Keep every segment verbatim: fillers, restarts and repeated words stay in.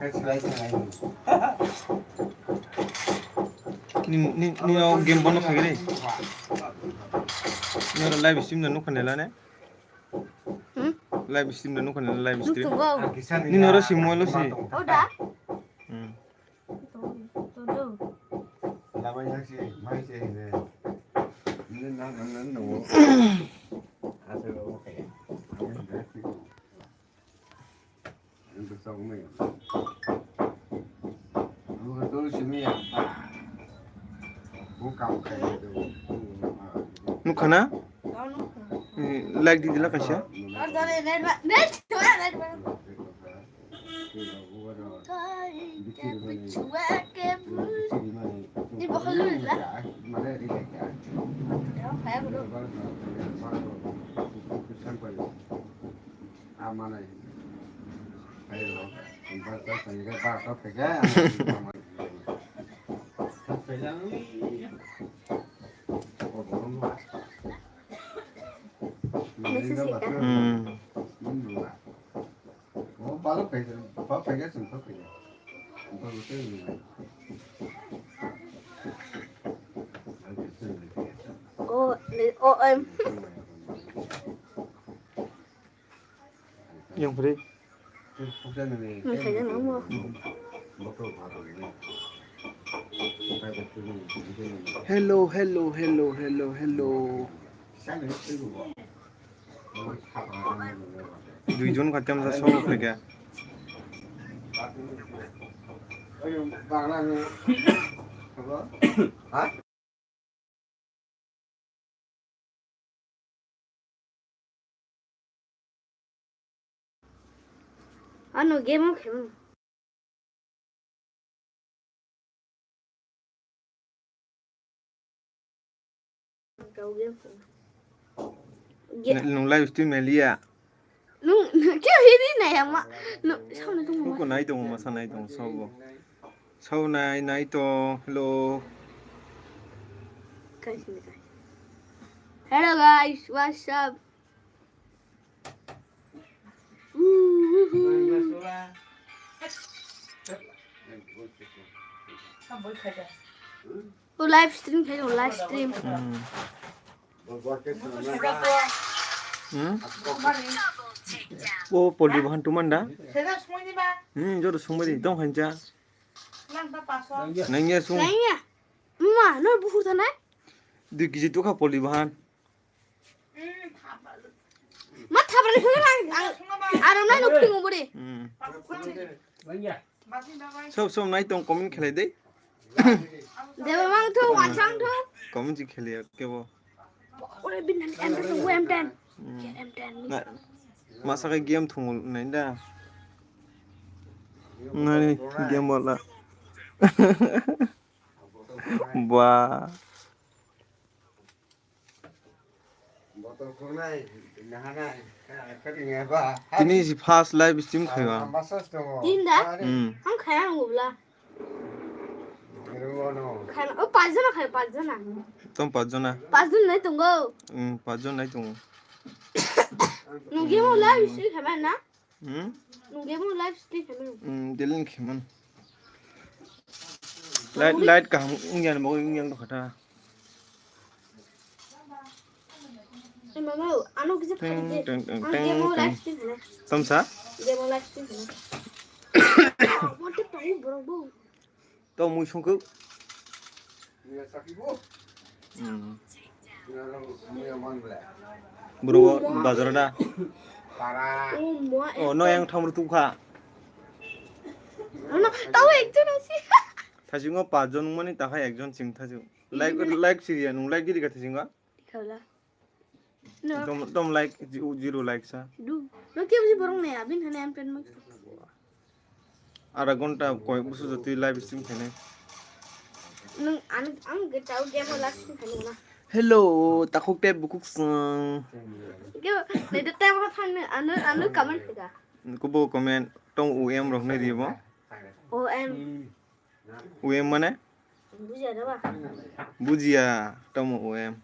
Ni, ni, ni o game bono khaigwi. Ni oro live stream no nukha nela ne? Hmm? Live stream no nukha nela, live stream. Nukha nela. Ni oro si mobile o si. Oda? Hmm. To, to do. Nukha na? Eh, like di dila kaisa. Hmm. O, o, em. Yang free. Nang khaijak nang mo. Hello, hello, hello, hello, hello. Duijon khatam sa sobo khaikha. Ano game o khe. Kau game khe. Ge- Nung live stream melia. Nung, nung khe hini nai ama. Nung, sao nai tong ma. Kuku nai tong ma, sa nai tong, sao bo. Sao nai, nai tong, hello. Kai sini kai. Hello guys, what's up? O live stream khai, o live stream. Hmm. Hmm? O poli bahan tuman da? Hmm, joto sungmari, dong khancha. Nangya sung. Nangya. Ma, no buhur thanai? Dui kg tukha poli bahan. Ma thabra ni khulai ang, ang, aram nai nuk pingo bori. Hmm. Sob sob nai tong comment khlai de. Deba mang thu, wansang thu. Comment si khlai kebo. Ore bin han M ten, M ten. Hmm. M ten. Na, masa kai game thung nai da. Nai game wala. Ba. Tini si first live stream khaiba. Tinda? Hmm. Ang khaya ang ubla. Khana, o pajona khaya pajona. Tom pajona. Pajona nai tongo. Hmm, pajona nai tongo. Nung game o live stream khaiba na? Hmm? Nung game o live stream khaimano? Hmm, delete khaimano. Light, light kaham wngya ni bagwi wngya wngkha ta. Mama, ano kisa phari de. Teng, teng, teng, ang game o live stream khaina. Tamsa? Game o live stream khaina. What the fuck, bro, bro? To mui songkuk. Hmm. Bro, bazar da. Oh, no, yang thamru tukha. Ano, tao ekjon asi. Thasingo pajjon mani takhai ekjon ching thasingo. Like, like siriya, nung like diri ka thasingo. Dikhaula. No. Dom, dom like, ji-, zero like sa. Du. No, kya bhi borong nahi, abhi hane am pen mak. Ara gonta koi busu jati live stream khane. Nung, ang, ang ge tau game live stream khane na. Hello, takhuk te bukuk sang. Kya, nahi to time ha thang ne, anu, anu comment kha. Kubo comment, tong U M rok nai ribo. O M. U M mane? Bujiya da ba? Bujiya, tamo U M.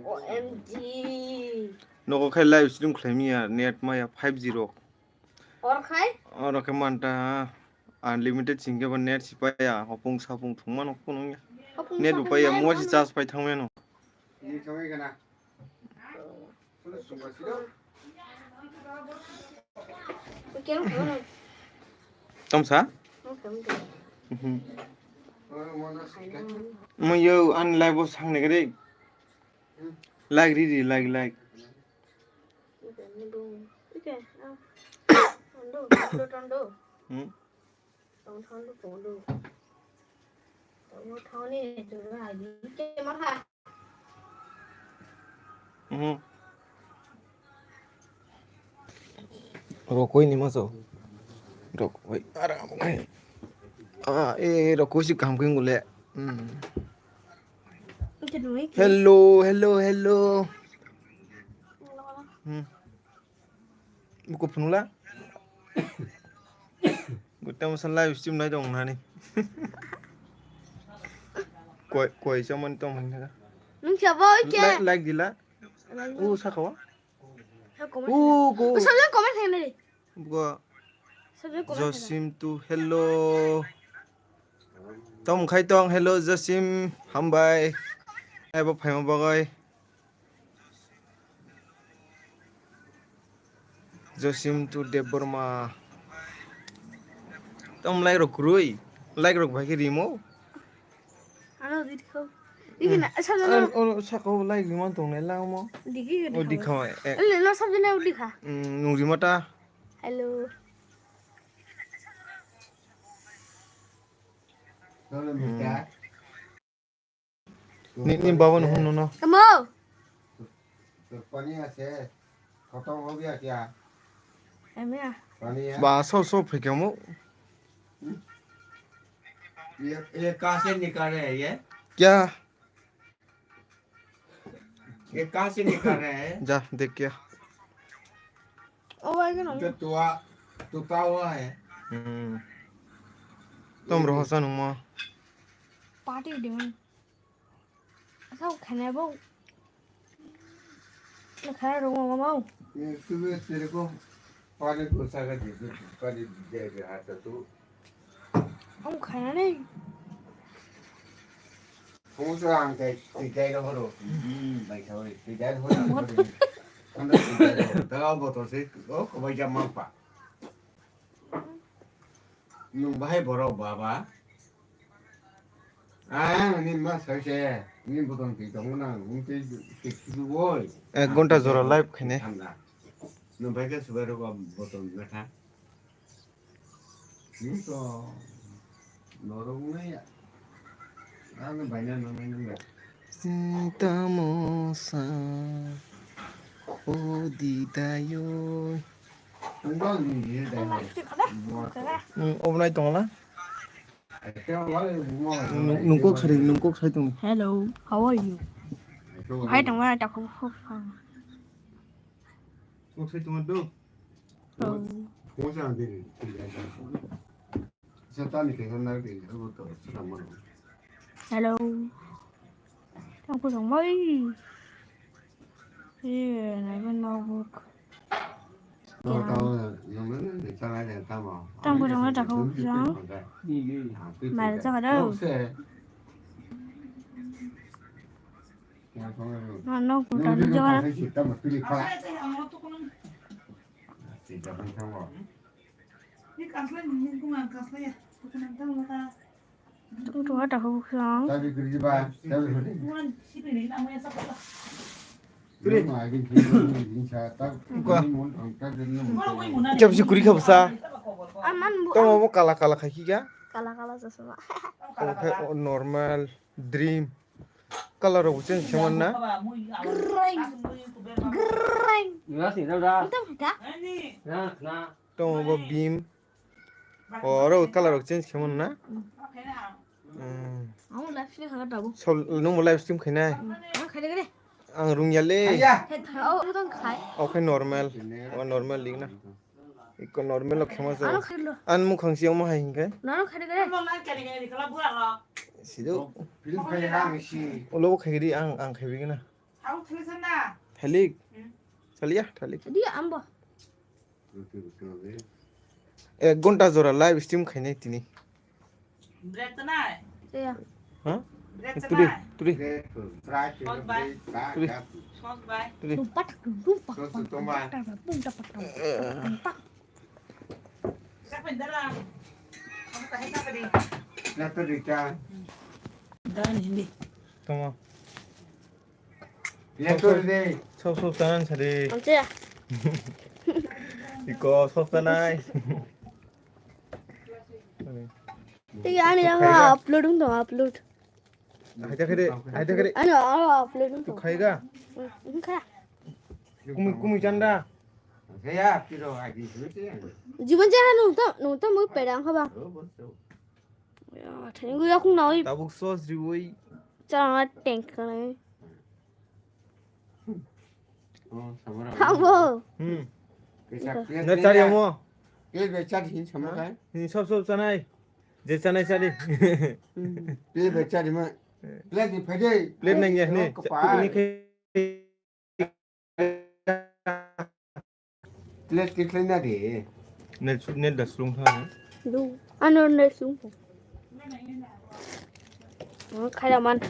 O M G. Nogo khai live stream khlai miya, net maya five G rok. Or khai? Oro khe manta unlimited singke bo net si paya, hopung sapung thungmano phunung ya. Hopung net bo sapung paya, nai mobile si mano. Charge pai thangmano. Ini thangwi kana. Solo sungba silo. Oke, oke, oke. Tom sa? Oke, oke. Mhm. Oro mona singke. Mo yo an live bo sang ne gede. Hmm. Like ri ri, like, like. Oke, oke, ah. Tondo, tondo, tondo. Hmm. Tong thang du tong du. Tong thang ni jora agi ke ma ha. Mhm. Rokoi ni maso. Rokoi aram khai. Ah, eh, rokoi si kam keng gule. Hmm. Hello, hello, hello. Hmm. Buku phunula. Gutta masa live stream nai dong nani. Koi, koi chamani tong mani kha. Nung siya boy ke? Like, like dila. Like. U sakawa. Sa comment. U go. U sa comment hai nai. Buka. Sa comment hai nai. Josim tu hello. Tong khai tong hello Josim hambai. Ebo phaima bagai. Josim tu Debbarma. Tom like rok krui. Like rok bhai ke rimo. Ano dikho. Dikhi na, sa jana. Ano, ano, sako like riman tong nai lang mo. Dikhi, o dikha. Dikha. Eh. Le, no sa jana dikha. Mm, nung rima ta. Hello. Hello, mister. Ni, ni baba no hunu no. Kamo? तो पानी আছে। खत्म हो गया क्या? Emia. पानी है? Ba so so phikamo. ये, ये कहाँ से निकाल रहे हैं ये? क्या? ये कहाँ से निकाल रहे हैं? जा देख क्या। Oh, I don't know. जो टूटा, टूटा हुआ है। Hmm. Tom roho sa nungmo. Party diman. Sao khana bo. Na khana rung ma mau. ये सुबह तेरे को पानी घुसा कर दे, पानी दे दे हाथ से तू। Ang khana nei. Kung sa ang kay, kay kay ro ro. Hmm, bai sa oi. Kay kay ro ro. Motor. Ang kay kay ro. Taga botol se, oh, ko bai jam mang pa. Nung bahai borok baba. Ah, ni ma sai se. Ni botol ti tong na, nung ti ti ti woi. Ek ghonta jora live khaine. Thanda. Nung bai ke subai ro botol metha. Ni to norok nai ya. Ang bai na nang nang. Sitamo sa o di dayo. Nung ba ni ye dai. Hmm, obnai tong la. Nung, nung kok sari, nung kok sai tong. Hello, how are you? Hai tong ba ta khub khub. Kok sai tong do. Oh. Hello. Tang kusang mai. Eh, naiban mau buk. Tang kusang mai ta kusang. Mai ta kada. Mano kuta ni jaga. Tung tung ada hubung sang. Kya bisi kuri kha bwsa? Aman bu. Tamo bo kala kala khai kha. Kala kala chasma. Oke, oh, normal, dream. Color rok bo change khe man na? Greng. Greng. Ngasni dal da. Untung kha. Na, na. Tamo bo beam. Oro color rok change khe man na? Mm. Amo live stream kha tabuk. Sol, nung bo live stream khainai? Mm. Ang khaide khaide. Ang rungya le. He, oh, tong khai. Oke, normal. O normal lik na. Iko normal rok khema sa. Ano khailo. An mukhang si omo hai hinkhe. Nano khaide khaide. Sido. Ulo bo khaigidi ang, ang khaibigina. Thalik. Hmm. Chaliya, thalik. Dia ambo. Ek ghonta jora live stream khainai tini. Bread tanai? Iya. Ha? Bread Turi, tanai? Turi. Bread, fry, Hot buy. Bread, Turi. Bread. Hot buy. Turi. Tumpak, tumpak, Sos, tumpak. Tumpak. Sak pen dara. Kamu kahit apa di? Nata rita. Dan hindi. Tama. Nata rita. Sok sok tanan sari. Amche. Iko sok tanai. Tei ani yang upload ung tong upload. Haida kere, haida kere. Ano, ano upload ung tong. Khaiga. Ung kha. Kumi kumi chanda. Jibon jaha nung tam nung tam mo pedang khaba. Ya, thani gu yakung nawi. Tabuk sos riwi. Changa tank kanai. Thango. Hmm. Na chari amo. Ke be chari hin sama kai. Ni sob sob chanai. Je chanai chari. Ke be chari ma. Plate ni phai dei. Plate nang ya ni. Ini ke. Plate tikhlai na de. Net net da slung tha. Du. Ano net slung. Khaira man.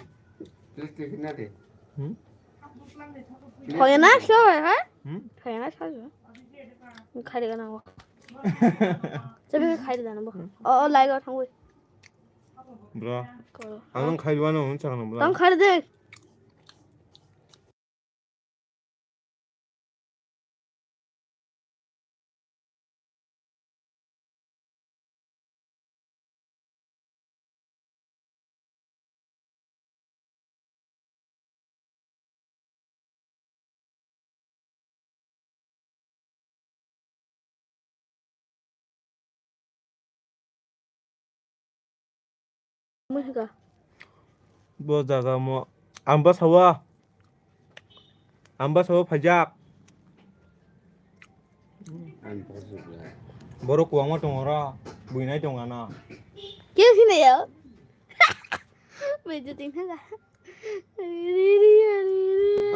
Plate tikhlai na de. Hmm? Khoyana so ha? Hmm? Khoyana so. Khaira na. Sabi khaira na bo. O lai go thangwi. Bro. Ang khaiwa no hon chang bro. Tang khair de. Bo jaga mo ang bwsao, ang bwsao phaijak. Borok kwbangma tongo oro, buinai tongo ano. Khe phinaio? Bai jotoi phela.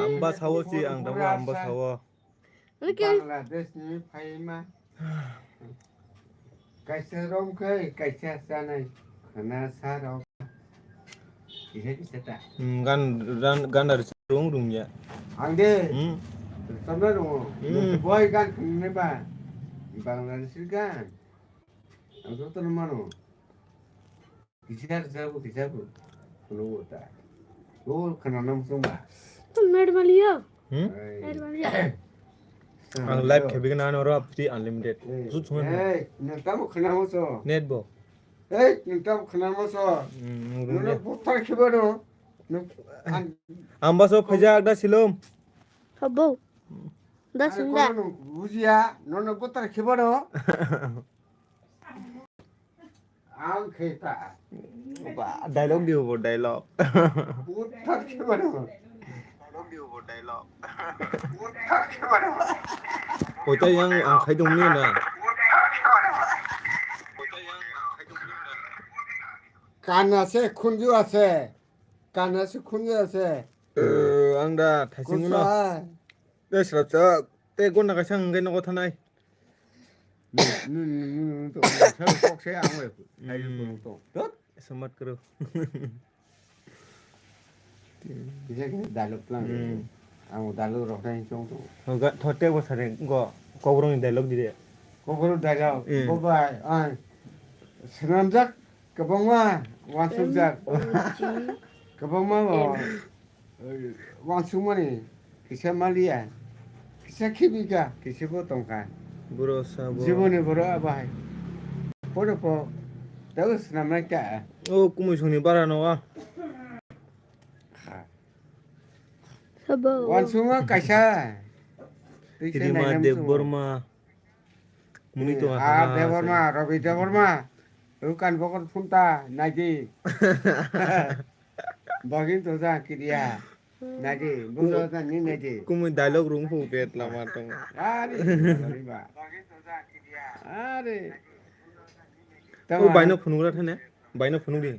Ang bwsao si ang tabuk ang bwsao. Bangladesh ni phaima. Kaisa rom khai, kaisa chanai. Khana sa rok. Kisa kisa ta. Hmm, gan, gan, gan dari rung rung ya. Ang de. Hmm. Samna rung. Hmm. Boy gan khunne ba. Bangladesh gan. Ang joto no mano. Kisa kisa bo, kisa bo. Kuno bo ta. Bo khana nam sung ba. Tum net maliyo. Hmm? Net maliyo. Ang live khebi na oro free unlimited. Su thumai. Hey, nang tamo khana mo so. Net bo. Hey, nang tamo khana mo so. Hmm, nang no buthar kheba no. Ang bwsao phaijak da silom. Habo. Da sunda. Bujiya, no no buthar kheba no. Ang khe ta. Ba, dialogue di bo, dialogue. Buthar khe mano. Dialogue di bo, dialogue. Buthar khe mano. Koita yang ang khai dong ni na. Kana se khunju ase. Kana se khunju ase. Eh, ang da thaising no. Te srapsa, te gonna kaisa hwnkhai nogo thanai. Nini, nini, nini, to, salo kok se ang bai. Ayo, to, to. Dot. Samat kro. Bisa kini dialogue lang. Hmm. Ang dialogue rok nai chong to. Thote bo sare go kokrong ni dialogue di de. Kokrong dialogue. Hmm. Bo bai, ai. Senamjak. Kwbangma wansukjak. M O G. Kwbangma bo, M. Wansukmani kisa maliya, kisa khibika, kisa bo tongkha. Boro sabo. Jiboni boro abai. Podo po, tabo swnamnai ta. O kumui songni bara no a. Sabo. Wansukma kaisa. Rima Debbarma. Muni to ha, ha, Debbarma, Rabi Debbarma. Rukan bokol phunta, naidi. Bagin to ja kidia. Naidi, bujo ja ni naidi. Kumui dialogue rung phu bet lama tong. Ari, ari ba. Ari. O baino phunuk ra thane. Baino phunuk di.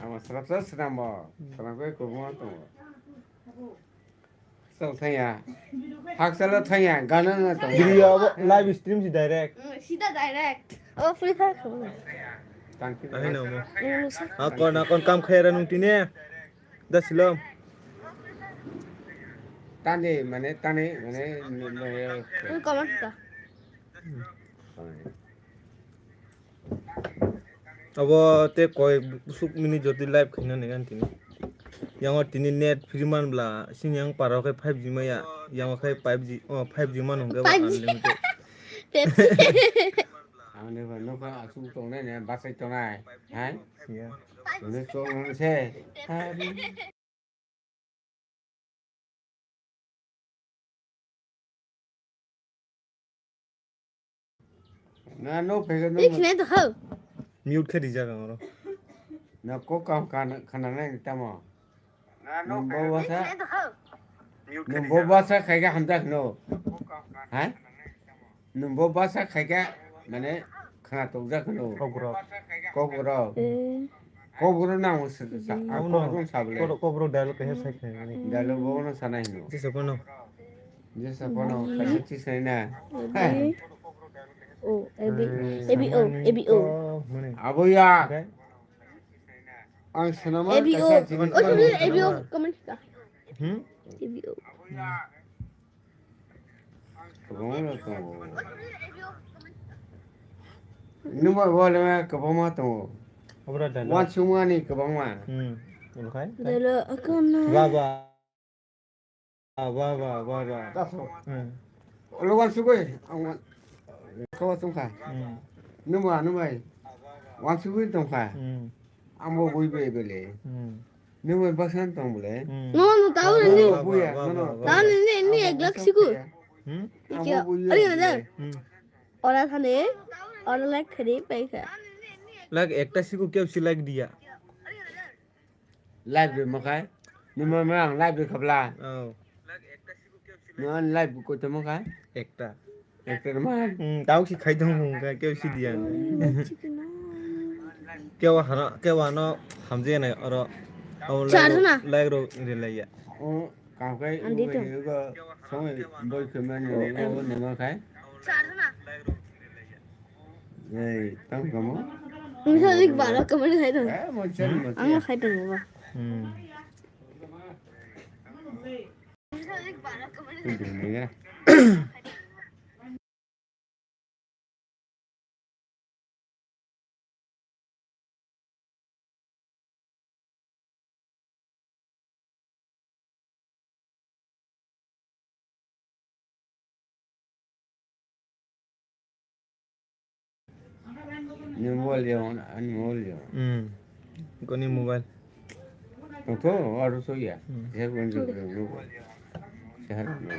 Amo srap srap swnam bo. Swnam khe kubun tong. Tong thaya. Hakchalo thaya, gana na tong. Video abo live stream si direct. Mm, sida direct. Oh, Free Fire khabu. Tangki. Ahai no mo. Mm, sa- Akon, akon kam khaira nung tine. Da silom. Tani, mane, tani, mane, mane. Mm, comment ka. Abo tei koi busuk minute jodi live khaina nai gan tini. Yang o tini net free man bla, sini yang paro khe five G maya, yang o khe five G, oh, five G man hwnkhe bo five G. Unlimited. Pepsi. Ang ni ba nokha asuk tongnai ne, basai tongnai, hai? Ya. Ini sok nang se. Na no phega no. Ikne to hau. Mute khe rijak ang oro. Na kok kam khana, khana nai tamo. Nung bo basa. Nung bo basa khaika hamjak no. Ha? Nung bo basa khaika mane khana tokjak no. Kokborok. Kokborok. Eh. Kokborok nang sa, sa, ang kokborok sabole. Kokborok dialogue kaisa sai khaimani. Dialogue bo no sanai hino. Jesa kono. Jesa kono, kaisa chi sai na. Abi. Oh, abi. Abi, oh, abi, oh. Mane. Abo ya. Ang sanama A B O. Kaisa chi. Oh, sorry, A B O. Comment ka. Hmm? A B O. Kwbangma tongo. Numa wale ma kwbangma tongo. Abra dialogue. Wan sungmani kwbangma. Hmm. Omokhai? Dialogue akona. Ba, ba. Ba, ba, ba, ba. Daso. Hmm. Olo wan sugoi, ang wan. Kawa sungkha. Hmm. Numa, numai. Wan sugoi tongkha. Hmm. Ambo bui be bele. Hmm. Numa baksan tong bole. Hmm. No, no, tao ni. Ba, ba, buya, ba, no, no. Tao ni, ni, ni, ek lakh siku. Hmm? Ambo bui be bele. Ari na. Hmm. Ora thane, ora like khari paikha. Like ekta siku keu si like diya. Live de makai. Ni ma ma ang live de khabla. Oh. Ni an live ko to makai. Ekta. Ekta ma. Hmm, tao si khai dong hung ka keu si diya. Keu hana, keu ano hamje na oro. Abo like ro, like ro rilai ya. Oh, kam kai. Andi to. Ko song boi kemani ni o ne makai. Ei, tang kamo? Misa dik bara kamani khai dong. Eh, monchari, monchari. Ang khai dong ba. Hmm. Ini ya. Ni mobile ya, ani mobile ya. Hmm. Koni mobile? Tongtho, aro so ya. Hmm. Sehar wan jeng jeng no. Sehar no.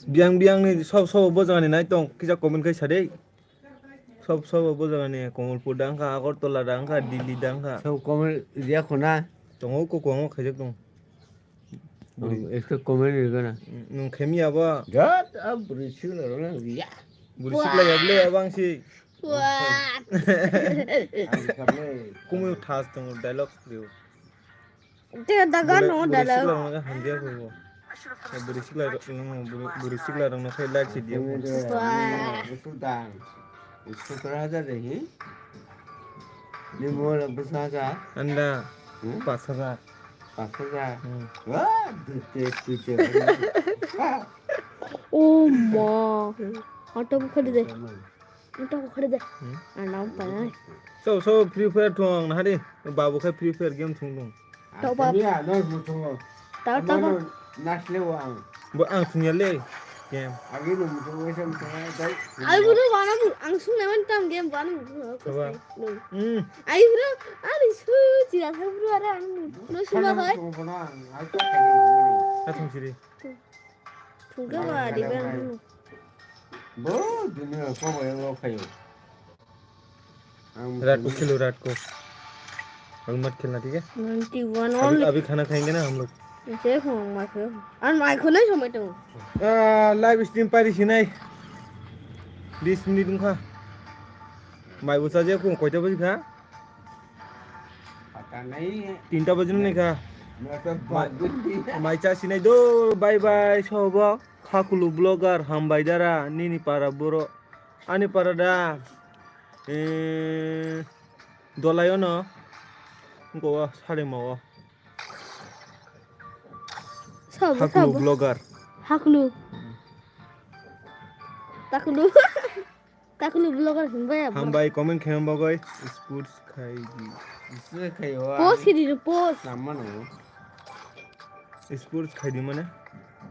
Biang biang ni sob sob bo jaga ni nai tong, kisa comment khai sa de. Sob sob bo jaga ni, Komolpur dang kha, Agartala dang kha, Delhi dang kha. Sob comment ya khona. Tongo ko ko khaijak tong. Buri. Ekta comment ri gana. Nung khemi abo. Jat, a buri sikla rona ya. Buri sikla ya ble abang si. Wah. Kumu thas tong dialogue rio. Te daga no dialogue. Buri sikla rona hamdia ko. Buri sikla rona, buri sikla rona khai like si dia. Wah. Sutra hajar de hi. Ni mo la bwsa hajar. Anda. Hmm? Pas hajar. Pas hajar. Hmm. Wah, dute, dute. Oh ma. Auto ko khade de. Auto ko khade de. Hmm? Anda pa na. So, so Free Fire thung na hari. Babu khai Free Fire game thung dong. Tau ba. Tau, tau ba. Nasle wa ang. Bo ang thungya le. Game. Agi no mutu wesa mutu dai. Ai bro, wana bu ang sung neman tam game wana bu. Tau ba. Hmm. Ai bro, ani su jira tha bro, are ang no sung ba hai. Athung siri. Thungke ba di ba ang. Bo dunia ko ba yang lo khayo. Rat ko khelo, rat ko. Ang mat khelna, thik hai? Ninety one only. Abhi, abhi khana khayenge na hum log. Jai ho, mai kho. Ar mai kho nai somai tongo. Ah, live stream pari sinai. Bis minute wngkha. Mai bo chajakha, koita baji kha? Pata nahi. Tinta baji nai kha. Mai cha sinai do, bye bye, sobo. Hakulu vlogger, hambai dara, nini para boro. Ani para da, eh, dolai ono. Goa sare mawa. Sabo, Hakulu sabo. Vlogger. Hakulu. Takulu. Takulu vlogger himbai abo. Hambai comment khaima bagwi sports khai di. Ise khai wa. Post khai di, post. Namma no. Sports khai di mane?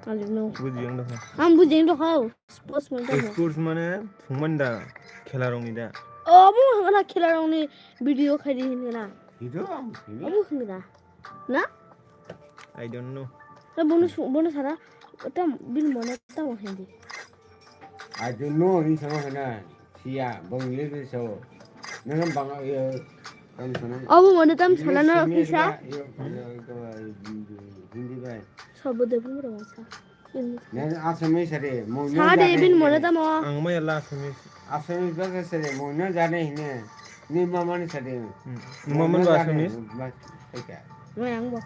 I don't know. Buji yang dokha. Ang buji yang dokha. Sports mane tamo. Sports mane thungman da, khela rongni da. Oh, abo hwnna khela rongni video khai di hwnna. Hido ang hido. Abo hwnna. Na? I don't know. Na bono su-, bono sara tam bin mone tamo hindi. I don't know, hin sama kana. Siya, bang le de so. Nang bang, eh, tam sana. Abo mone tam sala na kisa. Hindi bai. Sabo de bung ro sa. Nang Assamese sare, mui no Sa de jane bin hine. Mone tamo. Ang maya la Assamese. Assamese bhasha sare, mui no jane hine. Ni mama ni sare. Hmm. Mui Mama no ba jane. Assamese? Bas, eka. Mui ang bo.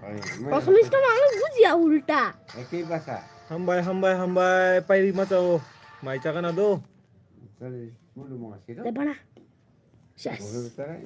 Oi, mui Assamese to ang bujiya ulta. Eki bhasha. Hambai, hambai, hambai, pairi ma chao. Mai chakana do. Sare, mulu mo siro. De bana. Yes. Mulu sare.